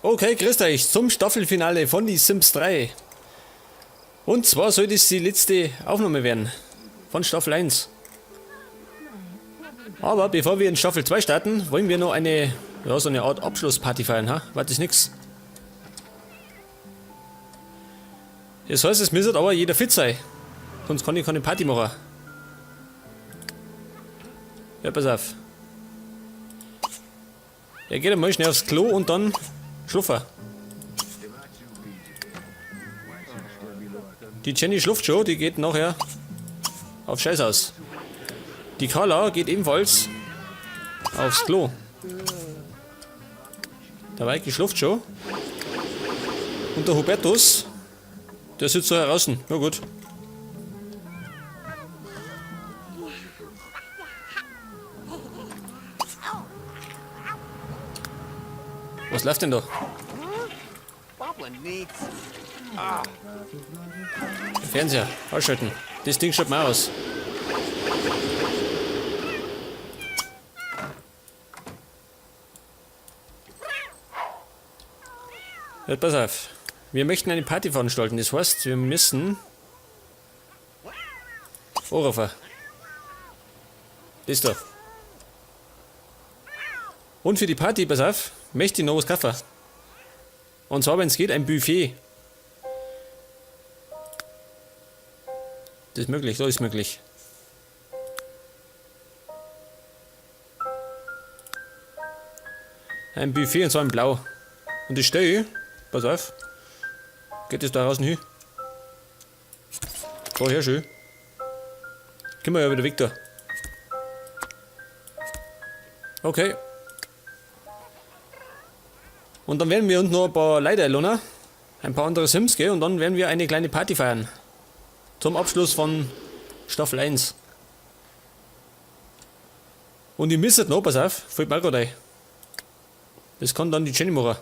Okay, grüßt euch zum Staffelfinale von Die Sims 3. Und zwar soll das die letzte Aufnahme werden von Staffel 1. Aber bevor wir in Staffel 2 starten, wollen wir noch eine, ja, so eine Art Abschlussparty feiern, ha? War das nix? Das heißt, es müsste aber jeder fit sein. Sonst kann ich keine Party machen. Ja, pass auf. Er geht einmal schnell aufs Klo und dann schlafen. Die Jenny schläft schon, die geht nachher auf Scheiß aus. Die Carla geht ebenfalls aufs Klo. Der Weike schläft schon. Und der Hubertus, der sitzt da draußen. Na gut. Was läuft denn da? Fernseher, ausschalten. Das Ding schaut mal aus. Ja, pass auf. Wir möchten eine Party veranstalten. Das heißt, wir müssen anrufen. Das da. Und für die Party, pass auf, möchte ich noch was kaufen. Und zwar, wenn es geht, ein Buffet. Das ist möglich, da ist möglich. Ein Buffet und zwar in Blau. Und das stelle ich, pass auf, geht das da draußen hin? Da her schön. Können wir ja wieder weg da. Okay. Und dann werden wir uns noch ein paar Leute einladen, ein paar andere Sims, gell? Und dann werden wir eine kleine Party feiern. Zum Abschluss von Staffel 1. Und ihr müsst noch, pass auf, fällt mir gerade ein. Das kann dann die Jenny machen.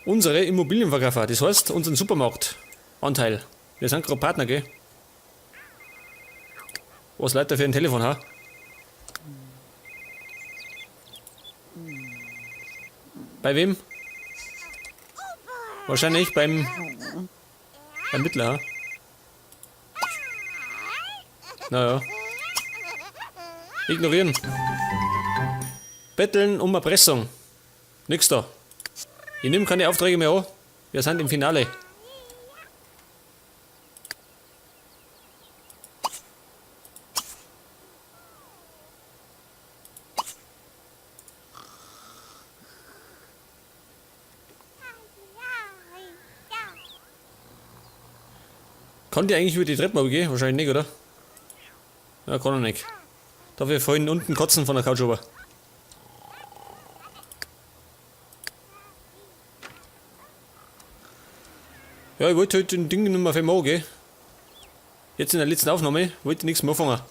Unsere Immobilienverkäufer, das heißt unseren Supermarktanteil. Wir sind gerade Partner, gell? Was leitet für ein Telefon, ha? Bei wem? Wahrscheinlich beim Mittler, ha? Naja. Ignorieren. Betteln um Erpressung. Nix da. Ich nehme keine Aufträge mehr an. Wir sind im Finale. Kann die eigentlich über die Treppe gehen? Wahrscheinlich nicht, oder? Ja, kann er nicht. Darf ich vorhin unten kotzen von der Couch rüber. Ja, ich wollte heute den Ding nicht mehr viel machen, gell? Jetzt in der letzten Aufnahme wollte ich nichts mehr anfangen.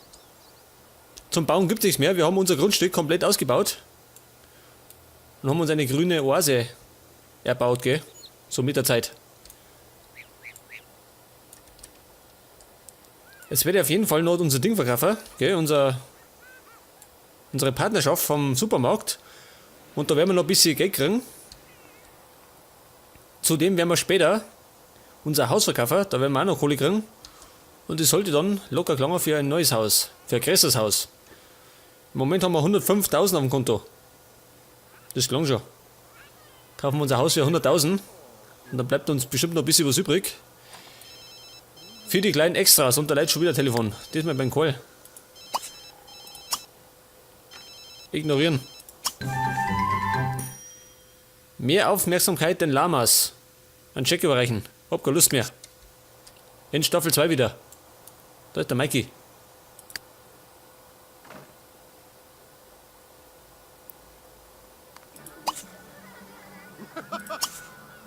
Zum Bauen gibt es nichts mehr. Wir haben unser Grundstück komplett ausgebaut. Und haben uns eine grüne Oase erbaut, gell? So mit der Zeit. Jetzt werde ich auf jeden Fall noch unser Ding verkaufen, gell? Unsere Partnerschaft vom Supermarkt. Und da werden wir noch ein bisschen Geld kriegen. Zudem werden wir später unser Haus verkaufen, da werden wir auch noch Kohle kriegen. Und das sollte dann locker klammern für ein neues Haus, für ein größeres Haus. Im Moment haben wir 105.000 auf dem Konto. Das klang schon. Kaufen wir unser Haus für 100.000 und dann bleibt uns bestimmt noch ein bisschen was übrig. Für die kleinen Extras und da läutet schon wieder Telefon. Diesmal beim Call. Ignorieren. Mehr Aufmerksamkeit den Lamas. Einen Scheck überreichen. Hab keine Lust mehr. In Staffel 2 wieder. Da ist der Mikey.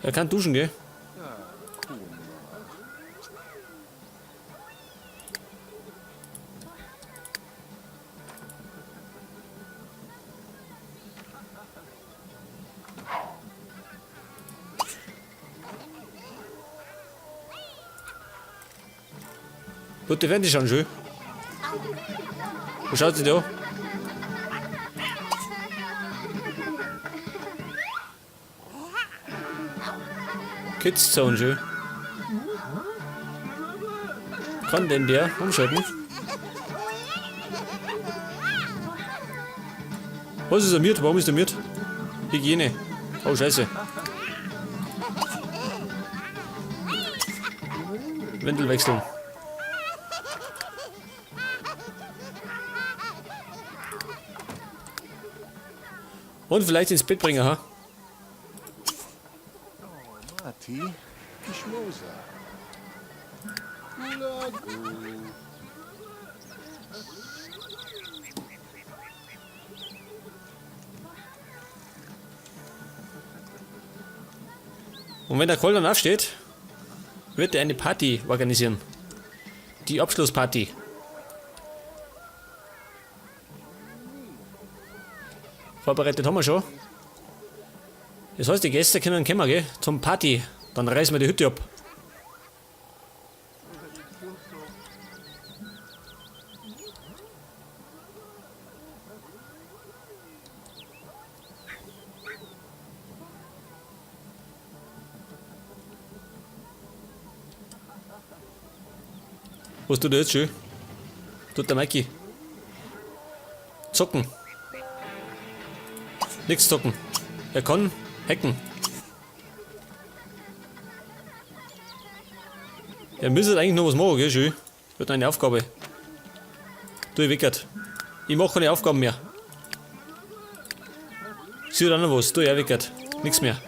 Er kann duschen, gell? Gut, die werden die schon schön. Wo schaut sie da? Kids Zone, schön. Kann denn der umschalten? Was ist er miert? Warum ist er miert? Hygiene. Oh, scheiße. Windel wechseln. Und vielleicht ins Bett bringen, ha? Und wenn der Koll dann aufsteht, wird er eine Party organisieren. Die Abschlussparty. Vorbereitet haben wir schon. Das heißt, die Gäste können kommen, gell? Zum Party. Dann reißen wir die Hütte ab. Was tut er jetzt schon? Tut der Mikey. Zocken. Nix zocken. Er kann hacken. Er müsste eigentlich noch was machen, gell, schön. Wird eine Aufgabe. Du, ich weckert. Ich mach keine Aufgaben mehr. Sie hat auch noch was. Du, ich weckert. Nix mehr.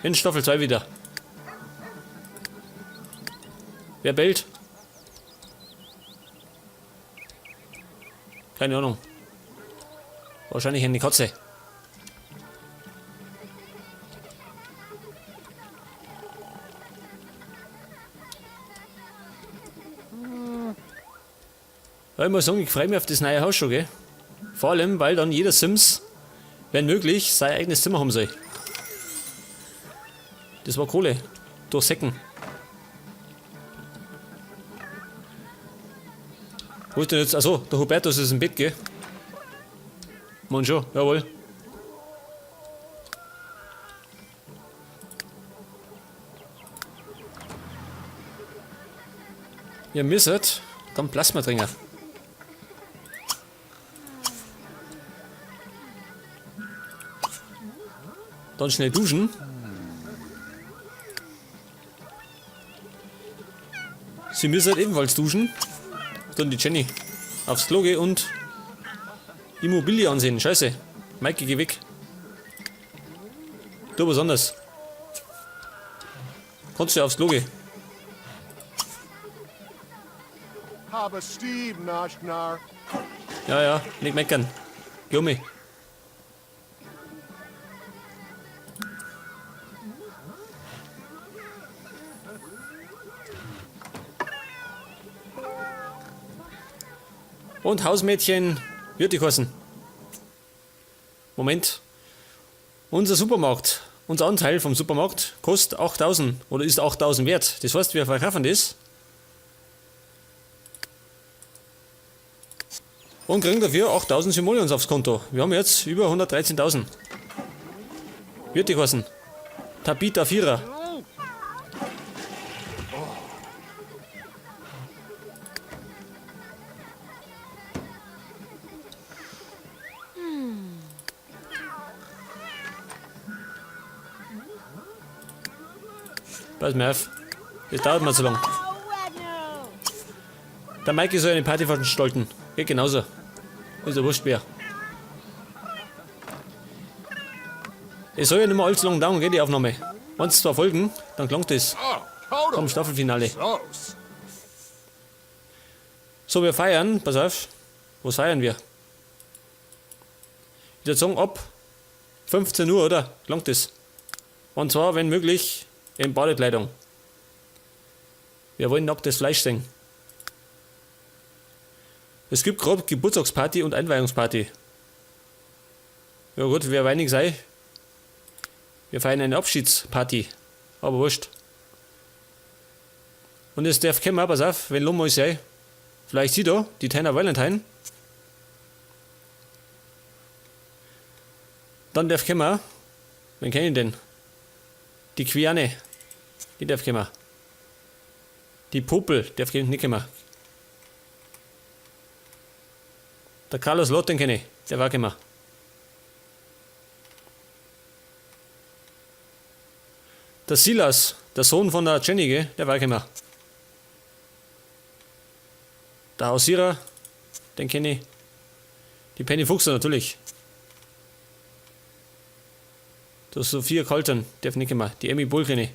In Staffel 2 wieder. Wer bellt? Keine Ahnung. Wahrscheinlich eine Katze. Ja, ich muss sagen, ich freue mich auf das neue Haus schon, gell? Vor allem, weil dann jeder Sims, wenn möglich, sein eigenes Zimmer haben soll. Das war Kohle. Durch Säcken. Wo ist denn jetzt? Achso, der Hubertus ist im Bett, gell? Mann schon, jawohl. Ihr müsstet dann Plasma trinken. Dann schnell duschen. Sie müssen ebenfalls duschen. Dann die Jenny aufs Klo gehen und Immobilie ansehen. Scheiße. Maike, geh weg. Du was anderes. Kannst du aufs Klo gehen? Ja, ja, nicht meckern. Geh um mich. Und Hausmädchen wird die kosten. Moment. Unser Supermarkt, unser Anteil vom Supermarkt kostet 8.000 oder ist 8.000 wert. Das heißt, wir verkaufen das und kriegen dafür 8.000 Simoleons aufs Konto. Wir haben jetzt über 113.000. Wird die kosten. Tabita Vierer. Pass mir auf. Das dauert mir zu lang. Der Maike soll eine Party veranstalten. Geht genauso. Ist ja wurscht wer. Es soll ja nicht mehr allzu lang dauern, geht die Aufnahme. Wenn's 2 Folgen, dann klangt das. Vom Staffelfinale. So, wir feiern. Pass auf. Was feiern wir? Ich würd sagen, ab 15 Uhr, oder? Klangt das. Und zwar, wenn möglich, in Badekleidung. Wir wollen nacktes Fleisch sehen. Es gibt gerade Geburtstagsparty und Einweihungsparty. Ja gut, wer weinig sei. Wir feiern eine Abschiedsparty. Aber wurscht. Und es darf kommen, pass auf, wenn Lomo sei. Vielleicht sie da, die Tana Valentine. Dann darf kommen, wen kenn ich denn? Die Quiane, die darf kommen. Die Popel darf nicht kommen. Der Carlos Lott, den kenne ich, der war gekommen. Der Silas, der Sohn von der Jenny, gell, der war gekommen. Der Hausierer, den kenne ich. Die Penny Fuchser natürlich. Der Sophia Colton, darf nicht kommen. Die Emmy Bull kenne ich.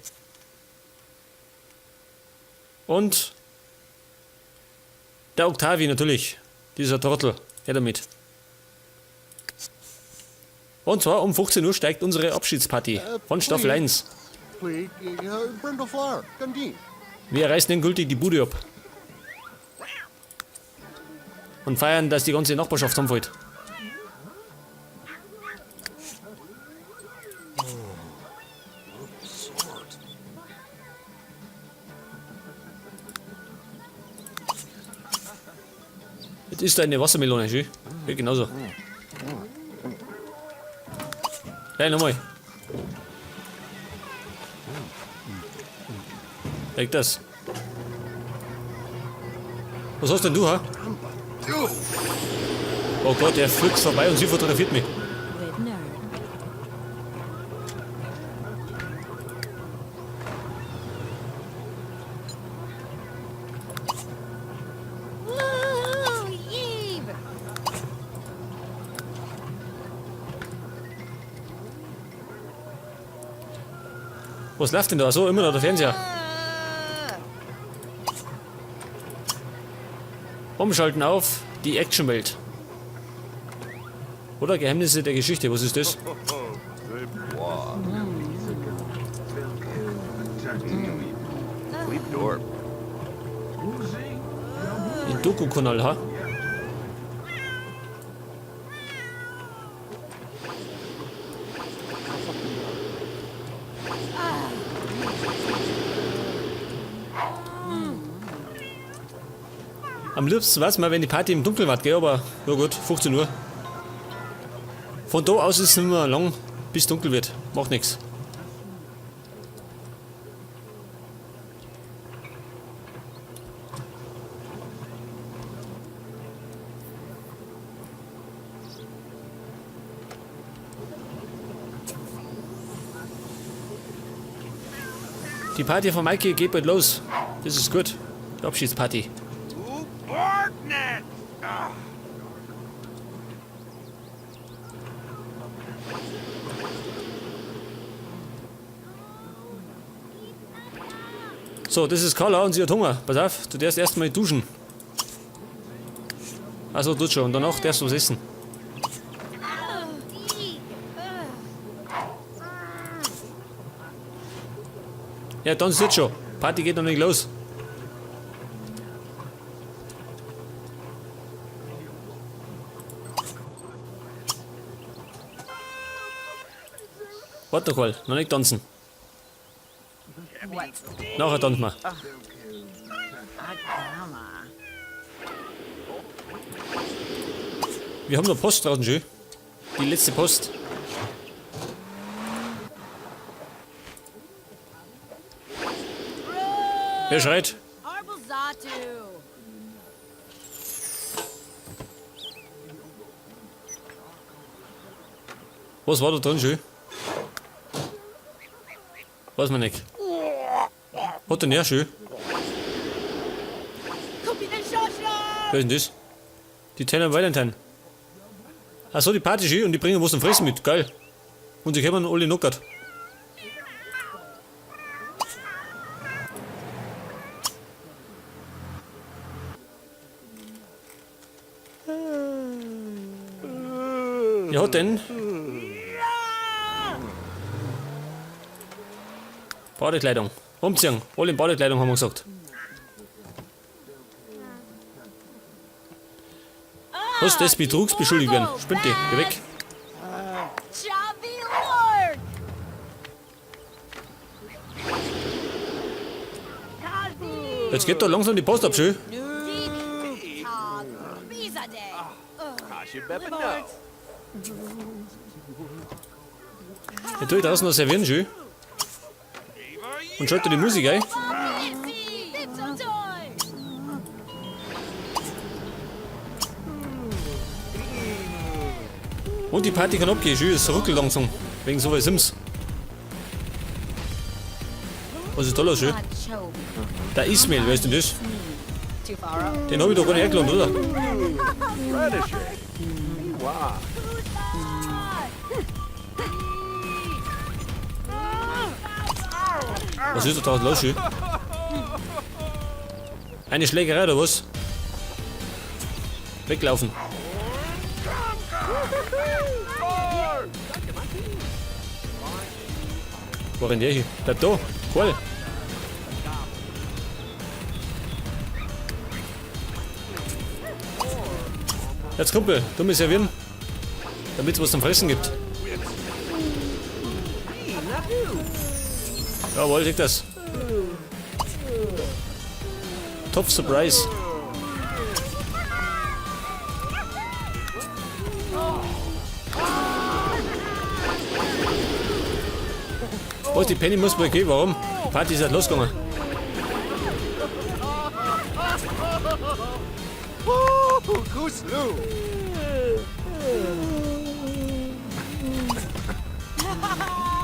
Und der Octavi natürlich. Dieser Trottel. Her damit. Und zwar um 15 Uhr steigt unsere Abschiedsparty von Staffel 1. Wir reißen endgültig die Bude ab. Und feiern, dass die ganze Nachbarschaft zusammenfällt. Jetzt ist da eine Wassermelone, schön. Ja, genauso. Gleich nochmal. Leg das. Was hast denn du, ha? Oh Gott, der fliegt vorbei und sie fotografiert mich. Was läuft denn da? So, immer noch der Fernseher. Umschalten auf die Actionwelt. Oder Geheimnisse der Geschichte, was ist das? Den Doku-Kanal, ha? Am liebsten weiß man, wenn die Party im Dunkeln war, gell? Aber ja gut, 15 Uhr. Von da aus ist es nicht mehr lang, bis dunkel wird. Macht nix. Die Party von Maike geht bald los. Das ist gut. Die Abschiedsparty. So, das ist Carla und sie hat Hunger. Pass auf, du darfst erstmal duschen. Also tut schon. Und danach darfst du was essen. Ja, dann ist jetzt schon. Party geht noch nicht los. Warte doch mal, noch nicht tanzen. Nachher tanzen wir. Wir haben noch Post draußen schon. Die letzte Post. Wer schreit? Was war da drin schon? Weiß man nicht. Hat denn er schön? Wer ist denn das? Die Tanner Valentine. Achso, die Party schön und die bringen was zum Fressen mit. Geil. Und sie kommen alle knockert. Ja, hat denn? Badekleidung. Umziehen. Alle in Badekleidung haben wir gesagt. Was das Betrugs beschuldigt werden? Spinnt die? Geh weg. Jetzt geht da langsam die Post ab, schön. Jetzt tue ich draußen noch servieren, schön. Und schaltet die Musik ein. Und die Party kann abgehen. Schön, es ruckelt langsam. Wegen so Sims. Was ist da los, schön? Der Ismail, wer ist denn das? Den hab ich doch gar nicht eingeladen, oder? Was ist da draußen los, schön? Eine Schlägerei oder was? Weglaufen. Wo rennt der hier? Bleib da. Cool. Jetzt Kumpel, du mir servieren, damit es was zum Fressen gibt. Jawohl, krieg das. Top Surprise. Was, die Penny muss wohl gehen, warum? Die Party ist halt losgegangen.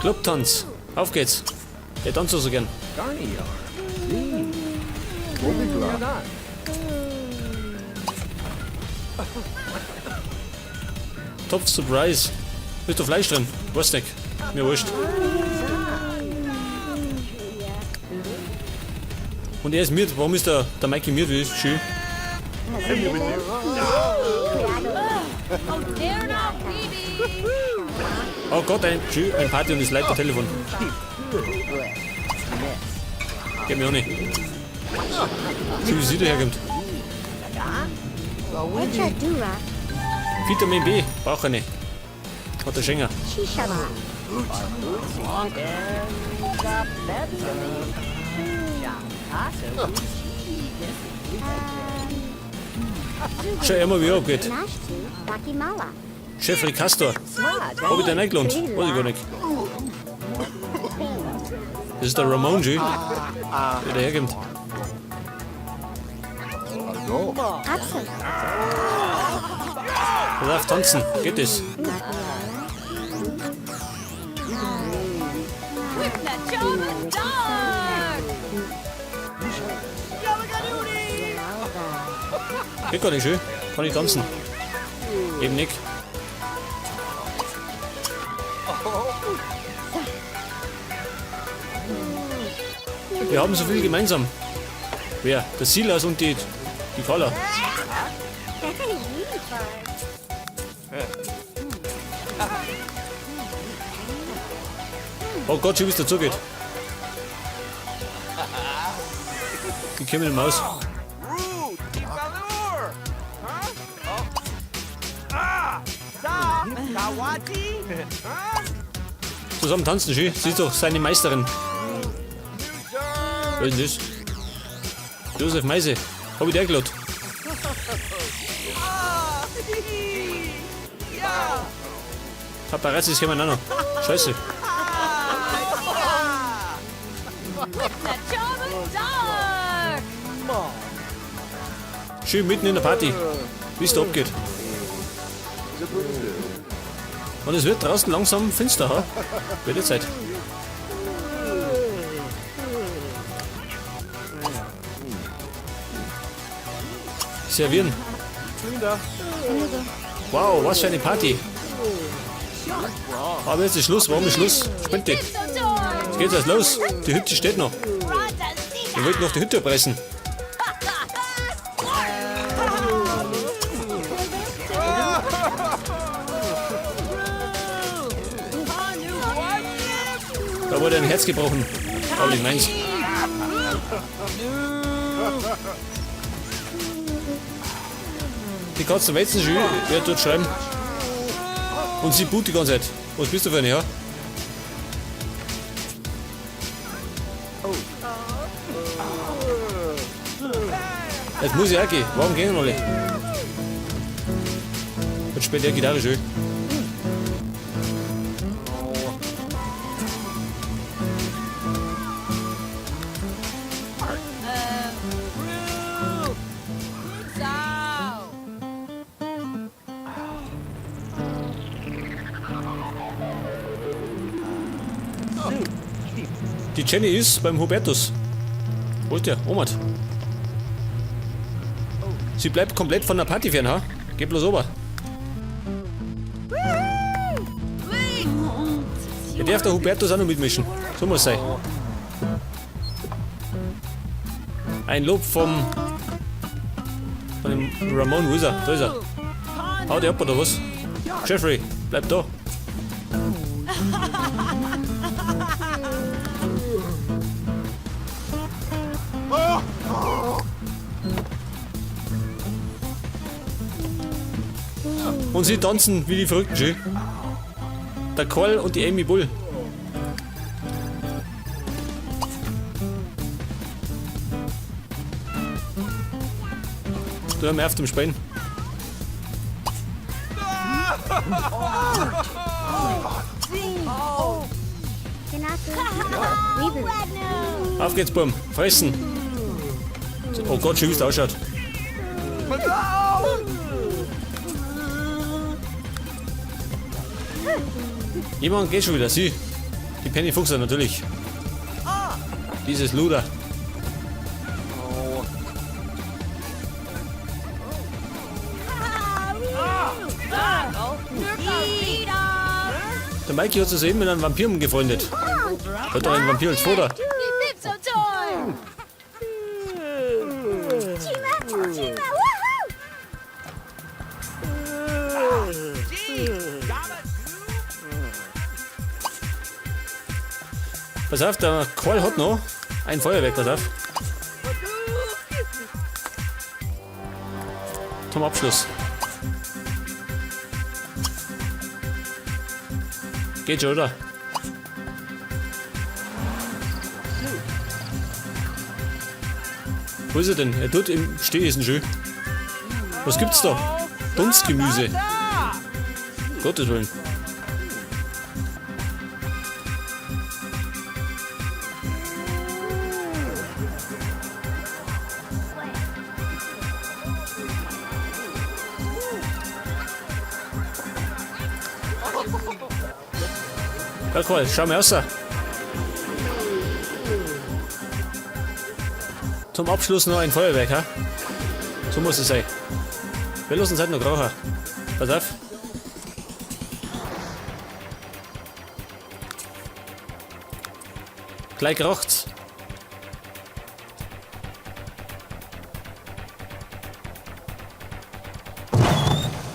Clubtanz. Auf geht's. Der tanzt so gern. Top Surprise. Ist da Fleisch drin? Weiß nicht. Mir wurscht. Und er ist miert. Warum ist der Mikey miert? Wie ist schön. Oh Gott, ein Party und das leitet Telefon. Geht mir auch nicht. Schön, wie sie daherkommt. Vitamin B, brauche ich nicht. Hat der Schenker. Schau immer, wie er abgeht. Jeffrey Castor. Hab ich den eingeladen? Weiß ich gar nicht. Das ist der Ramon G, der daherkommt. Pass auf, tanzen. Geht das? Geht gar nicht schön. Kann ich tanzen. Eben nicht. Wir haben so viel gemeinsam. Wer? Der Silas und die Carla. Oh Gott, schon wie es dazu geht. Die kommen nicht mehr aus. Zusammen tanzen, schön. Sie ist doch seine Meisterin. Wer ist denn das? Josef Meise. Hab ich dir eingeladen? Paparazzis kommen auch noch. Scheiße. Schön mitten in der Party. Wie es da abgeht. Und es wird draußen langsam finster, ha? Wird die Zeit. Servieren. Wow, was für eine Party. Aber jetzt ist Schluss. Warum ist Schluss? Spinnt die. Jetzt geht's erst los. Die Hütte steht noch. Wir wollten noch die Hütte abreißen. Da wurde ein Herz gebrochen. Aber nicht meins. Die Katzen wetzen schon, wer dort schreiben. Und sie boot die ganze Zeit. Was bist du für eine, ja? Jetzt muss ich auch gehen. Warum gehen alle? Jetzt spielt der Gitarre schön. Die Jenny ist beim Hubertus. Wo ist der? Omad. Sie bleibt komplett von der Party fern, ha? Geh bloß rüber. Der darf der Hubertus auch noch mitmischen. So muss sein. Ein Lob von dem Ramon, wo ist er? Da ist er. Hau die ab oder was? Jeffrey, bleib da. Und sie tanzen wie die Verrückten, schön. Der Karl und die Amy Bull. Du hör mir auf zum Spielen. Auf geht's, Burm. Fressen. Oh Gott, schön, wie es ausschaut. Jemand geht schon wieder. Sie. Die Penny Fuchser natürlich. Dieses Luder. Der Mikey hat sich eben mit einem Vampir gefreundet. Hat doch einen Vampir als Vater. Pass auf, der Karl hat noch ein Feuerwerk, pass auf. Zum Abschluss. Geht schon, oder? Wo ist er denn? Er tut im Stehessen schön. Was gibt's da? Dunstgemüse. Gottes Willen. Ja, cool, schau mal raus. Zum Abschluss noch ein Feuerwerk, ha? So muss es sein. Wir lassen uns heute noch rauchen. Pass auf. Gleich raucht's.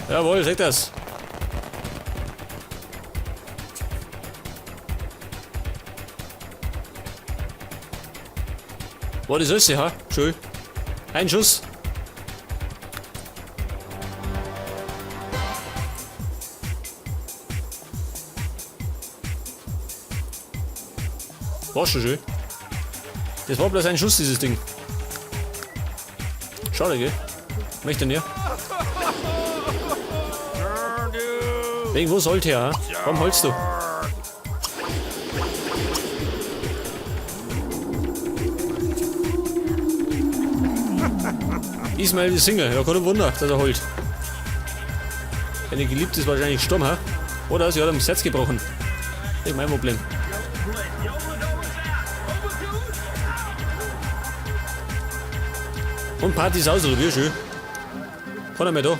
Jawohl, seht das. Boah, das ist sie, ha? Schön. Ein Schuss. War schon schön. Das war bloß ein Schuss, dieses Ding. Schade, gell? Möchte nicht. Wegen wo sollte er, ha? Warum holst du? Ismael ist Single, ja, kein Wunder, dass er holt. Seine Geliebte ist wahrscheinlich gestorben, ha? Oder sie hat ihm das Herz gebrochen. Das ist mein Problem. Und Party ist aus, oder wie? Schön. Keiner mehr da.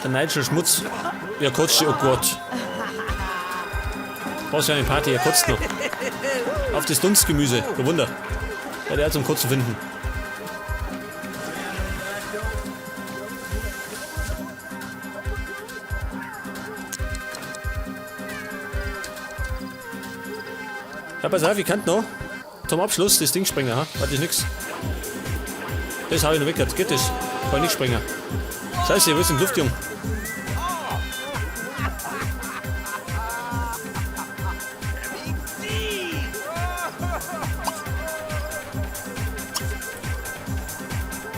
Der Nigel Schmutz. Ja, kotzt, oh Gott. Was für eine Party, er kotzt noch. Auf das Dunstgemüse, kein Wunder. Ja, der hat zum Kotzen finden. Ja, pass auf, ich kann noch zum Abschluss das Ding sprengen, ha? Warte, ist nix. Das hab ich noch weg, jetzt geht das. Kann ich nicht sprengen. Scheiße, wo ist denn die Luft, Jung?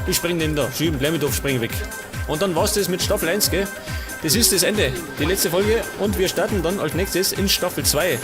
Ich spring den da. Schieben, bleib mit drauf, spring weg. Und dann war's das mit Staffel 1, gell? Das ist das Ende, die letzte Folge. Und wir starten dann als nächstes in Staffel 2.